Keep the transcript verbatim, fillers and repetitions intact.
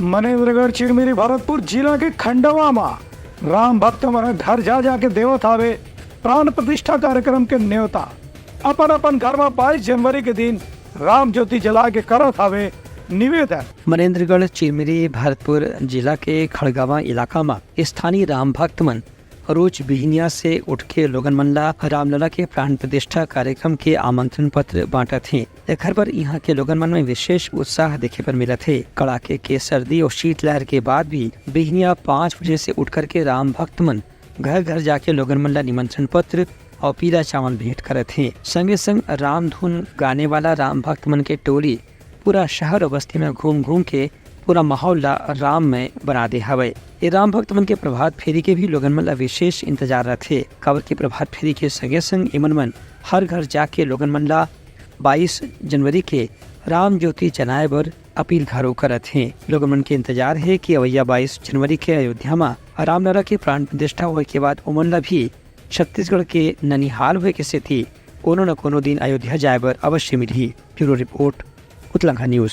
मनेन्द्रगढ़ चिरमिरी भरतपुर जिला के खंडवा म राम भक्त मन ह घर जा जाके देवत हावे प्राण प्रतिष्ठा कार्यक्रम के न्योता। अपन अपन घर म बाईस जनवरी के दिन राम ज्योति जला के करत हावे निवेदन। मनेन्द्रगढ़ चिरमिरी भरतपुर जिला के खड़गवा इलाका म स्थानीय राम भक्त मन रोज बिहनिया से उठ के लोगन मन ला रामलला के प्राण प्रतिष्ठा कार्यक्रम के आमंत्रण पत्र बांटत हे। एखर बर इहां के लोगन मन में विशेष उत्साह देखे बर मिलत हे। कड़ाके के सर्दी और शीतलहर के बाद भी बिहनिया पाँच बजे से उठ करके राम भक्त मन घर घर जाके लोगन मन ला निमंत्रण पत्र और पीला चावल भेंट करत हे। संगे संग राम धुन गाने वाला राम भक्त मन के टोली पूरा शहर और बस्ती में घूम घूम के पूरा माहौल ला राममय बना दे हवय। ये राम भक्त मन के प्रभात फेरी के भी लोगन मन ला विशेष इंतजार रथे, काबर कि प्रभात फेरी के संगे संग इमन मन हर घर जाके लोगन मन ला बाईस जनवरी के राम ज्योति जलाए बर अपील घलो करत हे। लोगन मन के इंतजार हे कि अवइया बाईस जनवरी के अयोध्या म रामलला के प्राण प्रतिष्ठा होए के बाद ओमन ला भी छत्तीसगढ़ के ननिहाल होए के सेती कोनो न कोनो दिन अयोध्या जाए बर अवश्य मिलही। Bureau report, Utlangha news.